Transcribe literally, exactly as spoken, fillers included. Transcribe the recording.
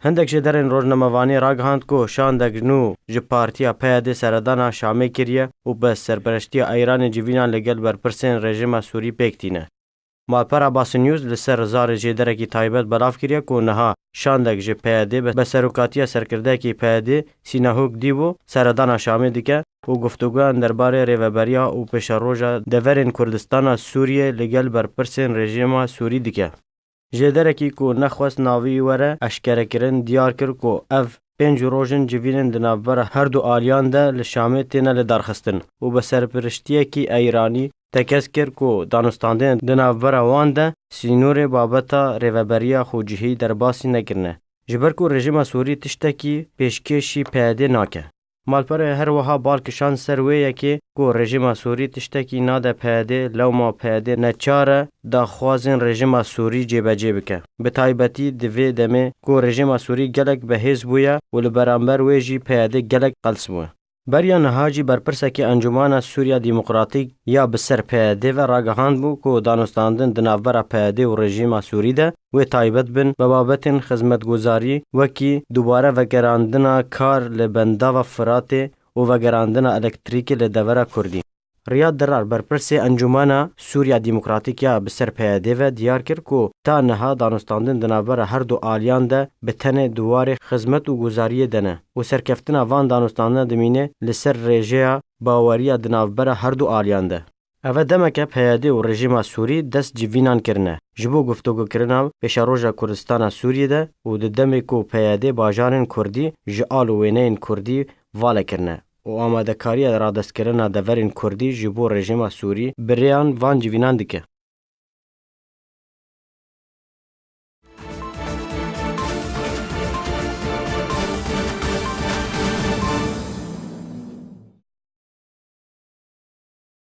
Hindek jêderên rojnamevanî ragihand ku şandek nû ji partiya P Y D seredana Şamê kiriye û bi serpereştiya Îranê civînan li gel berpirsên rejîma Sûrî pêk tîne. Malpera Basî News li ser zarê jêderekî taybet belav kiriye ku niha şandek ji P Y D bi serokatiya serkirdeyekî P Y D Sînahok Dîbo seredana Şamê dike û guftûgoyan derbarê rêveberiya û pêşeroja deverên Kurdistana Sûriyê li gel berpirsên rejîma Sûrî dike. Jêderekî ku nexwest navî were eşkerekirin diyar kir ku ev pênc roj in civînên di navbera her du aliyan de li Şamê têne lidarxistin û bi serpiriştiyekî Îranî tekez kir ku danûstandinên di navbera wan de sînorê babeta rêveberiya xwecihî derbasî nekirine, ji ber ku rejîma Sûrî tiştekî pêşkêşî P Y D nake. Malperê her wiha bal kişand ser wê yekê ku rejîma Sûrî tiştekî nade P Y D, lewma P Y D neçar e daxwazên rejîma Sûrî cêbecê bike. Bi taybetî di vê demê ku rejîma Sûrî gelek bihêz bûye û li beramber wê jî P Y D gelek qels bû. Beriya niha jî berpirsekî Encûmana Sûriya Demokratîk ya bi ser P Y D ve ragihandbû ku danûstandin di navbera P Y D û rejîma Sûrî de wê taybet bin bi babetên xizmetguzarî wekî dubare vegerandina kar li bendava Firatê û vegerandina elektrîkê li devera Kurdî. Riyad Dirar, berpirsê Encûmana Sûriya Demokratîk ya bi ser P Y D ve diyar kir ku ta niha danûstandin di navbera her du aliyan de bi tenê di warê xizmet û guzariyê de ne û serkeftina van danûstandina dimîne li ser rêjeya baweriya di navbera her du aliyan de. Ev e demeke P Y D û rejîma Sûrî dest civînan kirine ji bo guftûgokirina pêşeroja Kurdistana Sûriyê de û di demê ku P Y D bajarên Kurdî ji al û wêneyên Kurdî vale kirine û amadekariya radestkirina deverên Kurdî ji bo rejîma Sûrî bi rêyan van civînan dike.